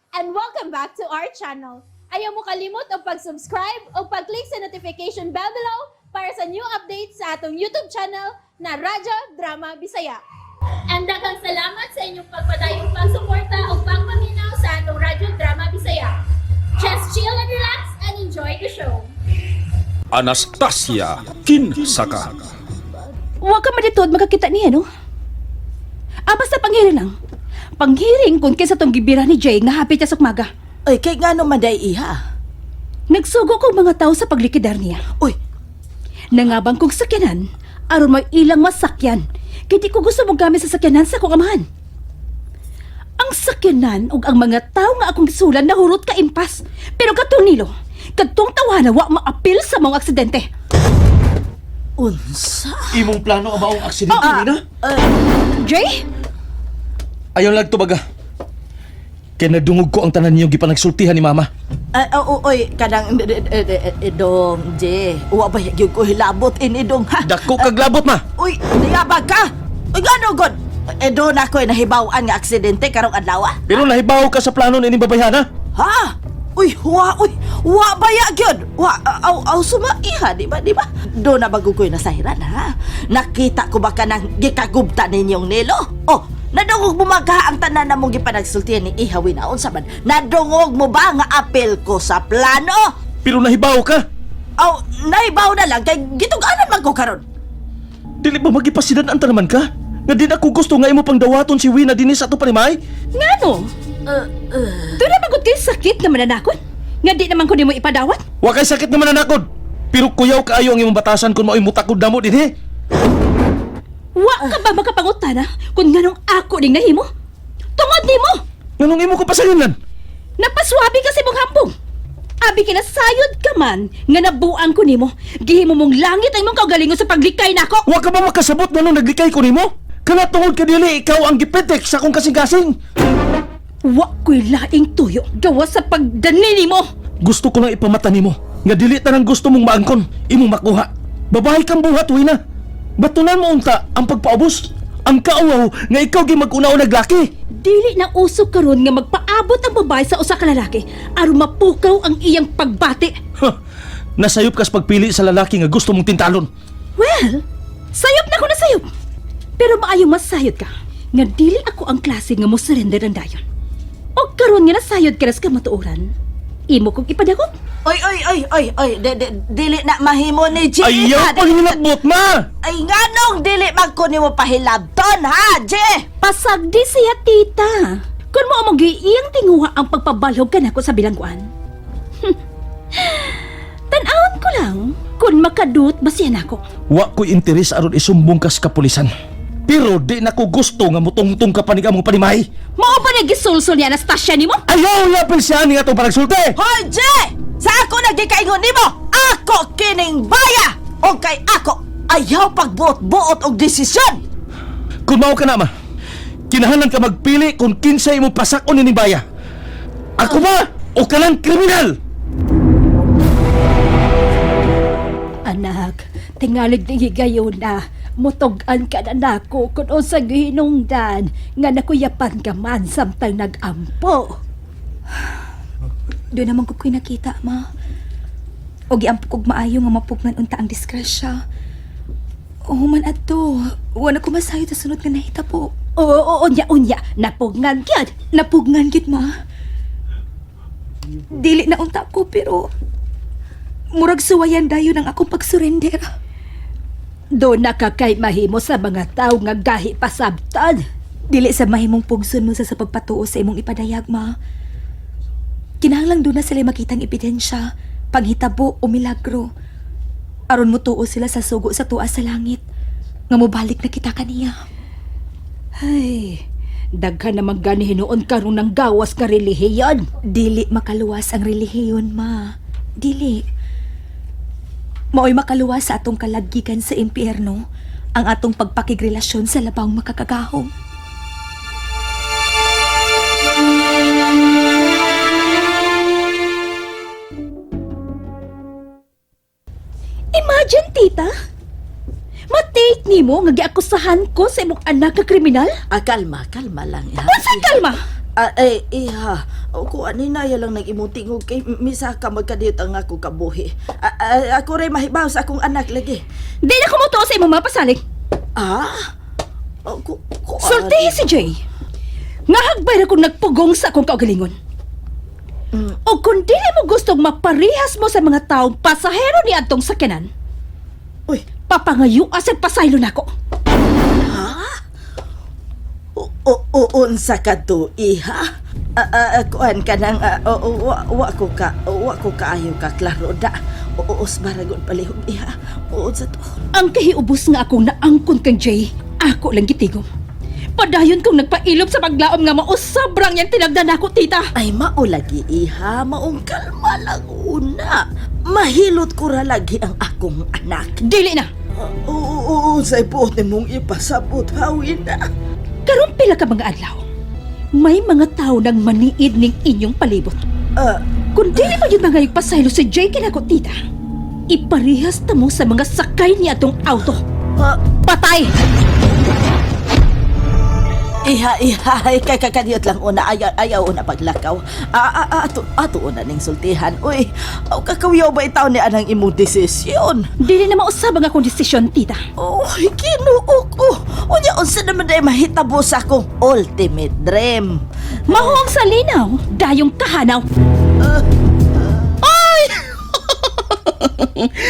And welcome back to our channel. Ayaw mo kalimot og pag-subscribe o pag-click sa notification bell below para sa new updates sa atong YouTube channel na Radyo Drama Bisaya. And daghang salamat sa inyong pagpadayong pagsuporta o pagpaminaw sa atong Radyo Drama Bisaya. Just chill and relax and enjoy the show. Anastasia, kinsa ka? Huwag ka maditod makakita niya, no? Ah, basta panghiring lang. Panghiring kung kinsa tong gibira ni Jay nga hapit niya sukmaga. Oy, kay nga naman day iha. Nagsugo kong mga tao sa paglikidar niya. Uy, Nangabang kong sakyanan, aron may ilang masakyan. Kay di ko gusto mo gamit sa sakyanan sa akong amahan. Ang sakyanan ug ang mga tao nga akong gisulan nahurot ka impas. Pero katong nilo, kadtong tawana wa maapil sa mga aksidente. Unsa? Imong plano ang maong aksidente, Nina? Jay? Ayaw lang tubaga. Kaya nadungog ko ang tanan niyong gipanagsultihan ni Mama. Ay, oh, oy, kanang idong, Je. Uwa ba gyud ko hilabot ini dong ha? Dako kag labot, ma! Uy, niyabag ka. Uy, ngano god? Eh, doon ako nahibaw-an nga aksidente karong adlaw. Ah. Pero nahibaw ka sa plano ni babayhana. Ha? Uy, wa, uy, wa baya gyud. Wa, aw, aw, suma iha, di ba, di ba? Doon na bago ko'y nasahiran, ha? Nakita ko ba ka nang gikagubta ninyong nilo? Oh, nadungog mo magha ang tanan na mong gipanagsultihan ni Iha Winaon sa man. Nadungog mo ba nga apel ko sa plano? Pero nahibaw ka. Aw, nahibaw na lang kay gituganan man ko karon. Dili ba magipasidan ang tanaman ka? Nga din ako gusto nga imo pang dawaton si Wina dinhi sa ato panimay? Ngano? Doon na magod kayo sakit nga mananakot? Nga di naman ko nimo ipadawat? Wa kay sakit naman nanakod. Pero kuyaw kaayo ang imong batasan kung mao'y mutakod damo dinhi. Wa ka ba makapangutana kung nganong ako ning nahimo? Tungod nimo! Nganong imo ko pasalingan? Napaswabi ka sa imong hampong. Abi kinasayod ka man nga nabuang ko nimo. Gihimo mong langit ang imong kaugalingon sa paglikay nako. Wa ka ba makasabot nganong naglikay ko nimo? Kana tungod ka dili ikaw ang gipitik sa akong kasing-kasing. Wa ko'y laing tuyo gawa sa pagdani nimo. Gusto ko lang ipamata nimo nga dili tanang gusto mong maangkon, imong makuha. Babae kang buhat, Wina. Batunan mo unta ang pagpaubos. Ang kauwaw nga ikaw gi mag-una naglaki. Dili na uso karon nga magpaabot ang babae sa usa ka lalaki aron mapukaw ang iyang pagbati. Huh. Nasayop kas pagpili sa lalaki nga gusto mong tintalon. Well, sayop na ko na sayop. Pero maayo masayod ka nga dili ako ang klase nga mo surrender ang dayon. O karon nga nasayod ka na sa kamatuoran, imo kong ipadakop. Oy, oy, oy, oy, oy, dili na mahimo ni Je. Ayaw pag ma! Ay, nganong dili man ko nimo pahilabton, ha, Je? Pasagdi siya, tita. Kung mo among giiyang tinguha ang pagpabalhog ka nako sa bilangguan. Tan-awon ko lang kung makadut ba siya nako. Wa ko'y interes aron isumbong kas kapulisan. Pero di na ko gusto nga mutungtong ka panig among panimay. Mao ba nagisulsul ni Anastasia nimo? Ayaw yapil siya ni atong panagsulti! Hoy, Je! Sa ako nagikaingon nimo, ako kining baya! O kay ako, ayaw pagbuot-buot og desisyon! Kung mao ka na ma, kinahanglan ka magpili kung kinsay imong pasakon ni baya. Ako ba o kanang kriminal? Anak, tingalig ni higayon na mutog-an ka na nako kung unsa gihinungdan nga nakuyapan ka man samtang nagampo. Doon naman ko ko'y nakita, ma. O giampo kog maayo nga mapugnan unta ang disgrasya. O man adto, wala ko masayod sa sunod nga nahitabo. Oo, oo, unya, unya, napugnan gyud. Napugnan gid, ma. Dili na unta ko pero murag suwayan dayon ang akong pagsurrender. Doon na ka kay mahimo sa mga tao nga gahi pasabtan. Dili sa mahimong pugson mo sa pagpatuo sa imong ipadayag, ma. Kinahanglang doon na sila makitang ebidensya, panghitabo o milagro. Aron mo tuo sila sa sugo sa tuwa sa langit, nga mobalik na kita kaniya. Ay, daghan naman gani hinuon karon ng gawas nga relihiyon. Dili makaluwas ang relihiyon, ma. Dili. Maoy makaluwas sa atong kalaggikan sa impyerno ang atong pagpakigrelasyon sa labang makakagahom. Imagine, tita. Ma-take nimo nga giakusahan ko sa imong anak ka kriminal? Ah, kalma, kalma lang. Ha? Unsa kalma? Ah, ay, iha. O, kuan ni naya lang nang imong tingog kay misaka magkadiyot ang ako kabuhi. Ah, ah, ako rin mahibaw sa akong anak lagi. Di na kumutuo sa imong mga pasalig. Ah? O, kuan. Sultihi si Jay. Nga hagbay ra kong nagpugong sa akong kaugalingon. O kung dili mo gustong maparihas mo sa mga taong pasahero ni adtong sakyanan, Uy, papangayo sa pasaylo nako. o, o, unsa ka to, iha? Ah, ah, ah, kuan ka nang, ah, o, o, wa ko kaayo ka klaro da. O, o, osbaragon palihog, iha. O, unsa to? Ang kahiubos nga akong naangkon kang Jay, ako lang gitigom. Padayon kong nagpailob sa paglaom nga mausabrang yang tinagdan nako, tita. Ay, mao lagi, iha. Maong kalma lang una. Mahilot ko ra lagi ang akong anak. Dili na. Oo, oo, sa ipuot ni mong ipasabot, hawin na. Karon pila ka mga adlaw. May mga tao nang maniid ning inyong palibot. Ah, Kung dili pa yun mga pasaylo si Jay kinako, tita, iparehas ta mo sa mga sakay ni atong auto. ah, Patay! iha, iha, ay, kay kakadiyot lang una, ayaw, ayaw una paglakaw. Ah, ah, ah, ato, ato una ning sultihan. Uy, aw, kakawiyaw ba itaw ni anang imong desisyon? Dili na mausab ang akong desisyon, tita. Uy, kinuo ko. Unya, unsa naman day mahitabo sa akong ultimate dream. Mahuong sa linaw, dayong kahanaw.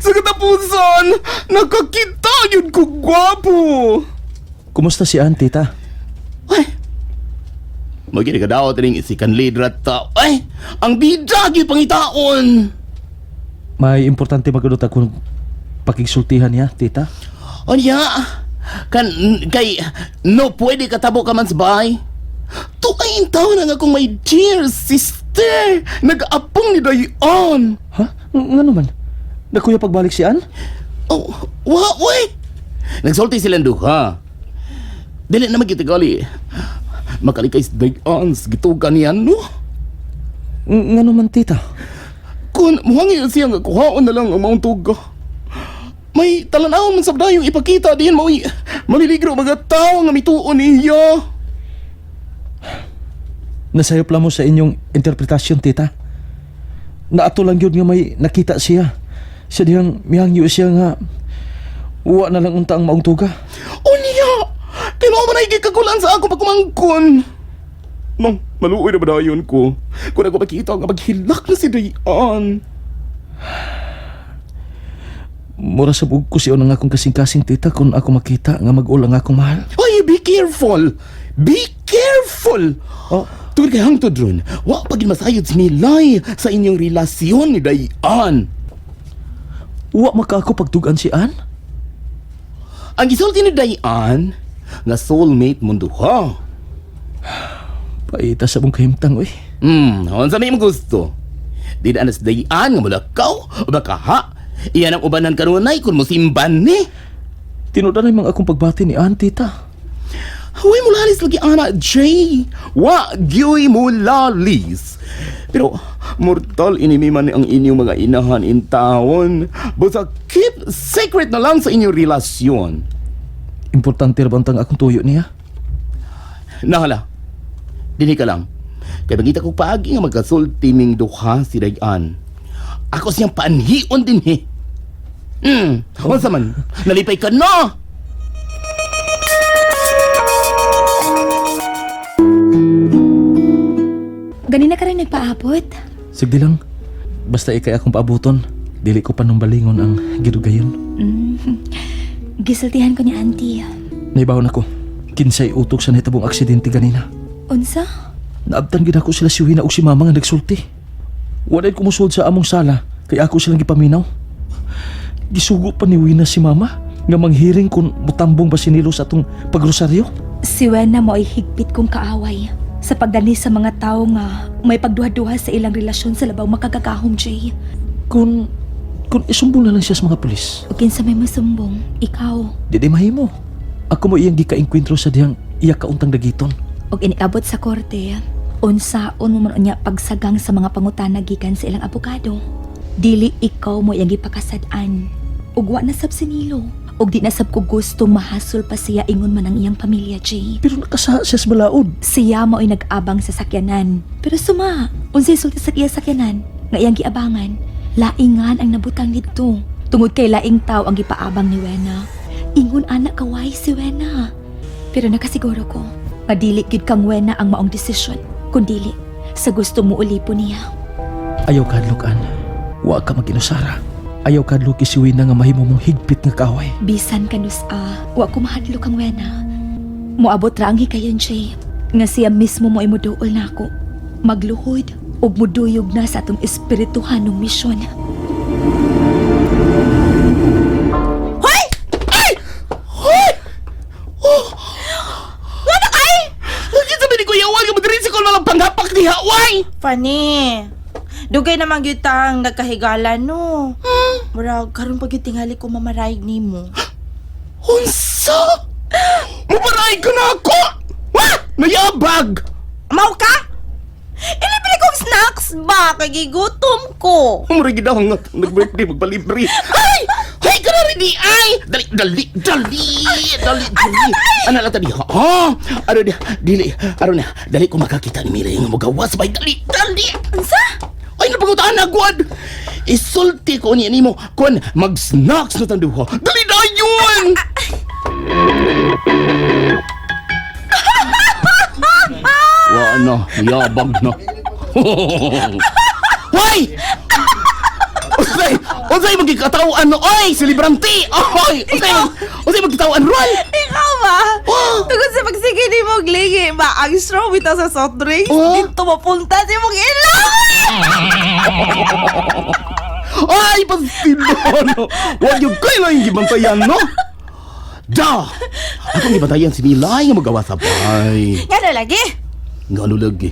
Sa katapusan, nakakita yun ko gwapo. Kumusta si Ann, tita? Ay, magiging ka daw tining isikan leader at ta. Ay, ang bida gyud pangitaon. May importante magudot akong pakigsultihan niya, tita. Onya, kan kay no pwede katabo ka man sa bahay. Tuay taon na nga akong my dear sister. Nag-apong ni Dayon. Ha? Nga naman? Nakuya pagbalik si Ann? Oh, wa, uy! Nagsulti silang duha. Dili na magkitagali. Makalikay sa Dayon, gitugan niyan, no? Nga naman, tita? Kung muhangin siya nga kuhaon na lang ang maong tuga. May talanawon man sa dayong ipakita diyan maoy maliligro mga tao nga mituon niya. Nasayop lang mo sa inyong interpretasyon, tita. Naato lang yun nga may nakita siya. Siya diyang mihangyo siya nga uwa na lang unta ang maong tuga. Unya! Kay mao man ay gikagulan sa ako pagkumangkon. Nang, maluoy na ba dayon ko? Kung ako makita nga maghilak na si Dayan. Mura sa bug ko siya ang akong kasing-kasing, tita, kung ako makita nga mag-ul ang akong mahal. Ay, be careful! Be careful! Oh. Tungod kay hangtod ron, wa pa gid masayod si Nilay sa inyong relasyon ni Dayan. Uwa maka ako pagtugan si Ann? Ang gisulti ni Dayan, nga soulmate mo duha. Paita sa mong kahimtang, uy. Unsa may imong gusto? Di na anas Dayan nga mulakaw o baka ha? Iyan ang ubanan kanunay kung mosimban ni. Tinudan ay mga akong pagbati ni Ann, tita. Huwag mulalis lagi ana, Jay. Wa gyoy mulalis. Pero mortal inimi man ang inyong mga inahan in taon. Basta keep secret na lang sa inyong relasyon. Importante ra ba ang akong tuyo niya? Nahala. Dini ka lang. Kay mangita ko paagi nga magkasulti ming duha si Dayan. Ako siyang paanhion din he. Unsa man? Nalipay ka na. Ganina ka rin nagpaabot. Sigdi lang. Basta ikay akong paabuton. Dili ko panumbalingon ang gidugayon. Gisultihan ko ni auntie. Naibawon ako. Kinsay utok sa nahitabong aksidente ganina. Unsa? Naabtan gid ako sila si Wina ug si Mama nga nagsulti. Wala ko musulod sa among sala kay ako silang gipaminaw. Gisugo pa ni Wina si Mama nga manghiring kung mutambong ba si Nilo sa atong pagrosaryo. Si Wena mo ay higpit kong kaaway sa pagdani sa mga tao nga may pagduha-duha sa ilang relasyon sa labaw makagagahom, Jay. Kung isumbong na lang siya sa mga pulis, O kinsa may masumbong, ikaw. di di mahimo. Ako mo iyang gikaengkwentro sa dihang iya kauntang dagiton. Og iniabot sa korte, unsaon mo man unya pagsagang sa mga pangutana gikan sa ilang abogado. Dili ikaw mo iyang gipakasad-an. Ug wa na sab si Nilo. Og di na sab ko gusto mahasol pa siya ingon man ang iyang pamilya, Jay. Pero nakasaha siya sa balaod. Siya mao'y nag-abang sa sakyanan. Pero suma, unsay sulti sa iya sakyanan nga iyang giabangan, laingan ang nabutang didto. Tungod kay laing tao ang gipaabang ni Wena. Ingon ana kaway si Wena. Pero nakasiguro ko, madili gyud kang Wena ang maong desisyon, kundili sa gusto mo ulipo niya. Ayaw kadlok, An. Wa ka maginusara. Ayaw kadlok si Wina nga mahimo mong higpit nga kaaway. Bisan kanus a, wa ko mahadlok ang Wena. Moabot ra ang hikayon, Jay. Nga siya mismo mo muduol na ako. Magluhod ug muduyog na sa atong espirituhanong misyon. Hoy! Ay! Hoy! Oh! Wala kay! Lagi sabi ni Kuya Wag, madiri si Kol malang panghapak diha, way! Funny. Dugay naman gyud tang nagkahigala no. Murag karon pa gyud tingali ko mamarayag nimo. Unsa? Mubaray ka na ako! Wa! Nayabag! Mau ka? Ilibre kong snacks ba kay gigutom ko. Umuri gid ako nga nag-birthday magpalibre. Ay! Ay ka na rin di ay! Dali, dali, dali, dali, dali. Ano lang tadi? Ha? Ano di? Dili, ano na? Dali ko makakita ni Miray nga magawas bay dali, dali. Unsa? Ay napagutaan na gwad. Isulti ko niya nimo kon mag-snacks na tanduha. Dali na yun! Wa na, yabag na. Hoy! Unsay, unsay magkikatawaan no? Oy, selebrante! Oy, unsay, unsay magkitawaan ron? Ikaw ba? Tungod sa pagsige ni mong lingi ba ang straw bitaw sa soft drinks Oh. dito mapunta si mong ilong. Ay, pastilono! Huwag yung kayo lang yung gibantayan, no? Da! Akong gibantayan si Milay nga magawa sa bay. Ngano lagi? Nga ano lagi?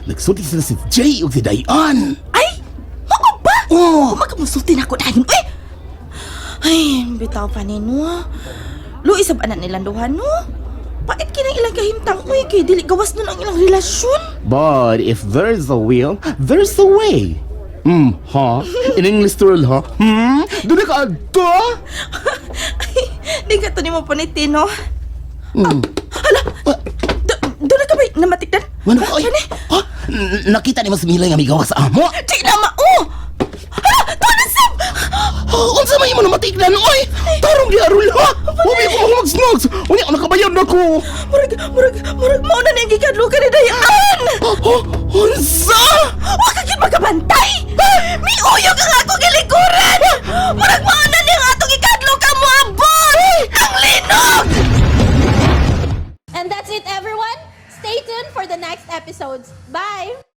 Nagsulti sila si Jay o si Dayan. Ay! Mao ba? Oh! Kumakamusulti na ako dayon. Uy! Ay, bitaw pa nino. Luis sa anak nilang duha no. Pait kinang ilang kahimtang uy kay dili gawas nun ang ilang relasyon. But if there's a will, there's a way. Ha? In English to ha? Hmm? Doon ka adto? Di ka to nimo panitin no. Hmm. Hala. Do na ka ba namatikdan? Ano ka? Ay, ha? Nakita ni Mas Milay nga may gawas sa amo? Di na mao. Hala, to na sab. Oh, unsa may imo namatikdan oy? Tarong di arul ha? Umi ko mga magsnogs. Unya nakabayad na ko. Murag murag murag mao na niyang gikadlukan ni Dayan. Oh, unsa? Wa ka gid makabantay. Miuyog ang ako gilikuran. Murag mao na niyang atong gikadlukan mo abot. Ang linog. And that's it, everyone. Stay tuned for the next episodes. Bye!